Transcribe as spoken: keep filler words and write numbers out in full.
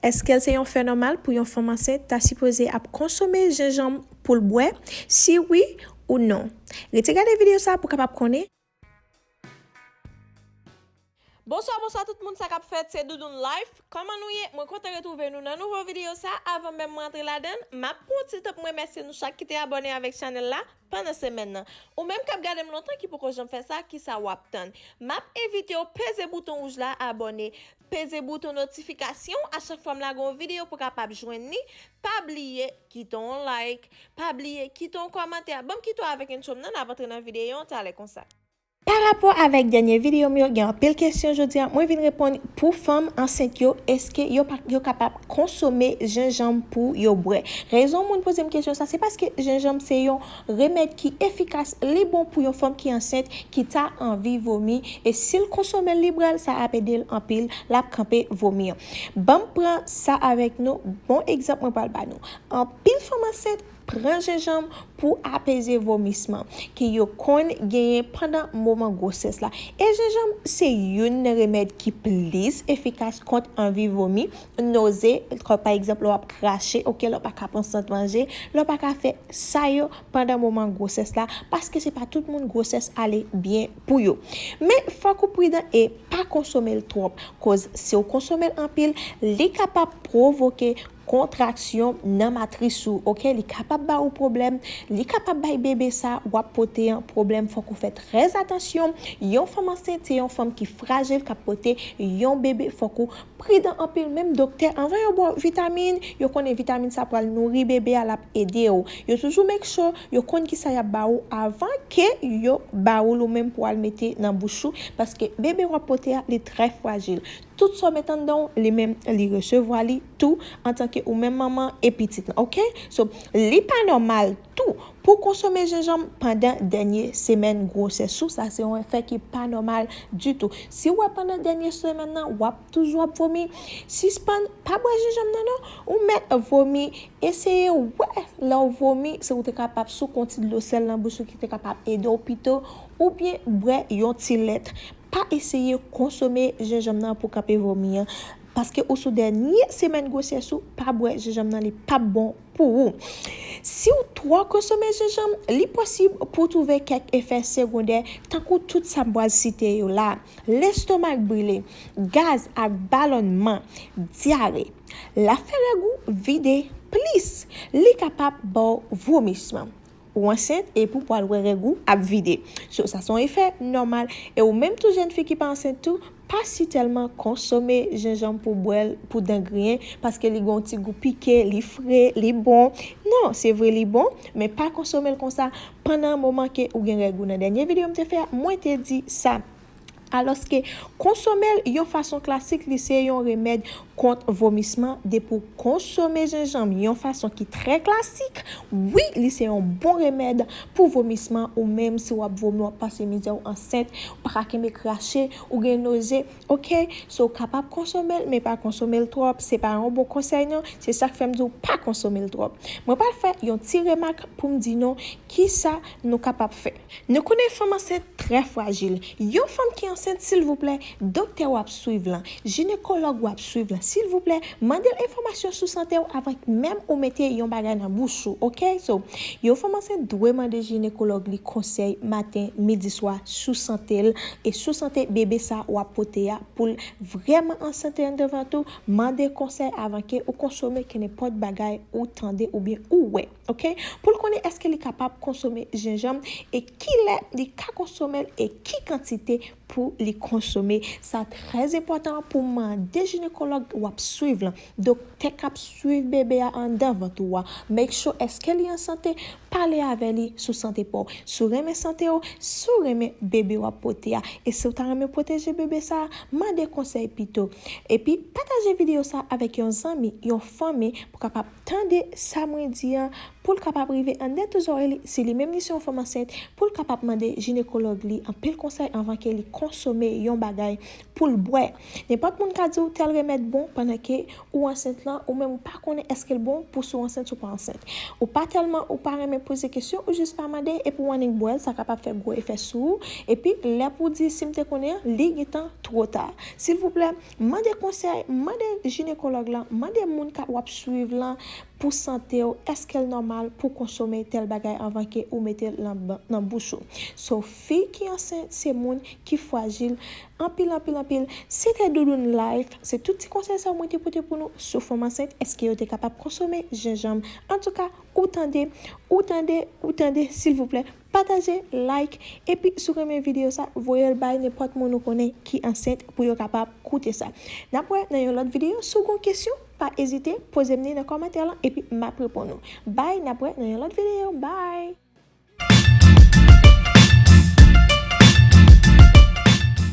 Èske l se yon fè nòmal pou yon fanm ansent ta sipoze ap konsome jenjanm pou l bwè? Si wi ou non? Rete gade videyo sa pou w kapab konnen. Bonswa, bonswa tout moun, sa k ap fèt? Se Doudoun Life. Kòman nou ye? Mwen kontan retwouve nou nan nouvo videyo sa. Avan menm mwen antre ladan l, m ap pran yon ti tan pou m remèsye nou chak ki te abòne avèk chanèl la pandan semèn nan. Ou menm k ap gade m lontan ki poko janm fè sa, kisa w ap tann? M ap envite w peze bouton wouj la, abòne, peze bouton notifikasyon a chak fwa m lage yon videyo pou w kapab jwenn li. Pa bliye kite yon like, pa bliye kite yon kòmantè. Ban m kite w avèk intro m nan, n ap antre nan videyo an talè konsa. Pa rapò avèk dènye videyo m yo, gen anpil kesyon jodi a. Mwen vin reponn pou fanm ansent yo, èske yo pa, yo kapab konsome jenjanm pou yo bwè? Rezon moun poze m kesyon sa, se paske jenjanm se yon remèd ki efikas, li bon pou yon fanm ki ansent, ki ta anvi vomi, e si l konsome l, li bwè l, sa ap ede l anpil, l ap kanpe vomi an. Ban m pran sa avèk nou, bon egzanp mwen pral ba nou. Anpil fanm ansent pran jenjanm pou apeze vomisman ke yo konn genyen pandan moman gwosès la. E jenjanm se youn nan remèd ki plis efikas kont anvi vomi, noze, kòm pa egzanp, lè w ap krache, oke, lè w pa ka pran sant manje, lè w pa ka fè sa yo pandan moman gwosès la, paske se pa tout moun gwosès ale byen pou yo. Men, fòk ou pridan e pa konsome l twòp, koz si w konsome l anpil, li kapab pwovoke kontraksyon nan matris ou, oke? Li kapab ba ou pwoblèm, li kapab bay bebe sa w ap pote an pwoblèm. Fòk ou fè trè atansyon. Yon fanm ansent se yon fanm ki frajil, k ap pote yon bebe. Fòk ou pridan anpil. Menm doktè, anvan yo ba w vitamin, yo konnen vitamin sa pral nouri bebe a, l ap ede w. Yo toujou make sure yo konn kisa y ap ba ou avan ke yo ba ou l ou menm pou al mete nan bouch ou, paske bebe w ap pote a, li trè frajil. Tout sa w met anndan w, li menm, li resevwa li tou antanke ou menm manman e pitit lan, oke? So, li pa nòmal tou pou w konsome jenjanm pandan dènye semèn gwosès ou. Sa se yon efè ki pa nòmal ditou. Si w wè pandan dènye semèn nan, w ap toujou ap vomi, sispann, pa bwè jenjanm nan non. Ou mèt vomi, eseye wè lè w vomi, si w te kapab souke yon ti dlo sèl nan bouch ou ki te kapab ede w pito, oubyen bwè yon ti lèt. Pa eseye konsome jenjanm nan pou kanpe vomi an, paske ou sou dènye semèn gwosès ou, pa bwè jenjanm nan, li p ap bon pou ou. Si w twò konsome jenjanm, li posib pou w twouve kèk efè segondè, tankou tout sa m pral site yo la: lestomak brile, gaz ak balònman, dyare. L ap fè règ ou vide plis. Li kapab ba w vomisman. Ou ansent epi w pral wè règ ou ap vide. So, sa se yon efè nòmal. E ou menm tou jèn fi ki pa ansent tou, pa si tèlman konsome jenjanm pou bwè l, pou dan griyen, paske li gen yon ti gou pike, li fre, li bon. Non, se vre li bon, men pa konsome l konsa pandan moman ke ou gen règ ou. Nan dènye videyo m te fè a, mwen te di sa. Alòske konsome l yon fason klasik, li se yon remèd kont vomisman. Depi w konsome jenjanm yon fason ki trè klasik, wi, li se yon bon remèd pou vomisman. Ou menm, si w ap vomi, w ap pase mizè, ou ansent, ou pa ka kenbe krache, ou gen noze, oke? So, w kapab konsome l, men pa konsome l twòp. Se pa yon bon konsèy, non. Se sa k fè m di w pa konsome l twòp. Mwen pral fè yon ti remak pou m di nou kisa nou kapab fè. Nou konnen fanm ansent trè frajil. Yon fanm ki ansent, silvouplè, doktè w ap swiv lan, jinekològ w ap swiv lan, silvouplè, mande l enfòmasyon sou sante w avan menm ou mete yon bagay nan bouch ou, oke? So, yon fanm ansent dwe mande jinekològ li konsèy maten, midi, swa sou sante l e sou sante bebe sa w ap pote a, pou l vrèman an sante anndan vant ou. Mande konsèy avan ke ou konsome kenenpòt bagay ou tande oubyen ou wè. Oke? Pou l konnen èske li kapab konsome jenjanm e kilè li ka konsome l e ki kantite pou li konsome. Sa trè enpòtan pou mande jinekològ w ap swiv lan, doktè k ap swiv bebe a anndan vant ou a. Make sure èske li an sante, pale avè li sou sante pa w. Si w renmen sante w, si w renmen bebe w ap pote a, e si w ta renmen pwoteje bebe sa a, mande konsèy pito. Epi, pataje videyo sa a avèk yon zanmi, yon fanmi, pou kapab tande sa mwen di an, pou l kapab rive anndan tou zòrèy li, si li menm li se yon fanm ansent, pou l kapab mande jinekològ li anpil konsèy anvan ke li konsome konsome yon bagay pou l bwè. Nenpòt moun ka di w tèl remèd bon pandan ke ou ansent lan, ou menm ou pa konnen èske l bon pou si w ansent ou pa ansent. Ou pa tèlman, ou pa renmen poze kesyon, ou jis pa mande, epi w annik bwè l, sa kapab fè gwo efè sou ou. Epi, lè pou w di si m te konnen an, li gentan twò ta. Silvouplè, mande konsèy, mande jinekològ lan, mande moun ka, w ap swiv lan pou sante w, èske l nòmal pou konsome tèl bagay anvan ke ou mete l nan, nan bouch ou. So, fi ki ansent, se moun ki frajil anpil, anpil, anpil. Se te Doudoune Life, se tout ti konsèy sa mwen te pote pou nou sou fanm ansent, èske yo te kapab konsome jenjanm. Antouka, ou tande, ou tande, ou tande, silvouplè, pataje, like, epi si w renmen videyo sa, voye l bay nenpòt moun ou konnen ki ansent pou yo kapab koute sa. N ap wè nan yon lòt videyo, si w gen kesyon, pa ezite, poze m li nan kòmantè lan, epi m ap reponn ou. Bye, n ap wè nan yon lòt videyo, bye!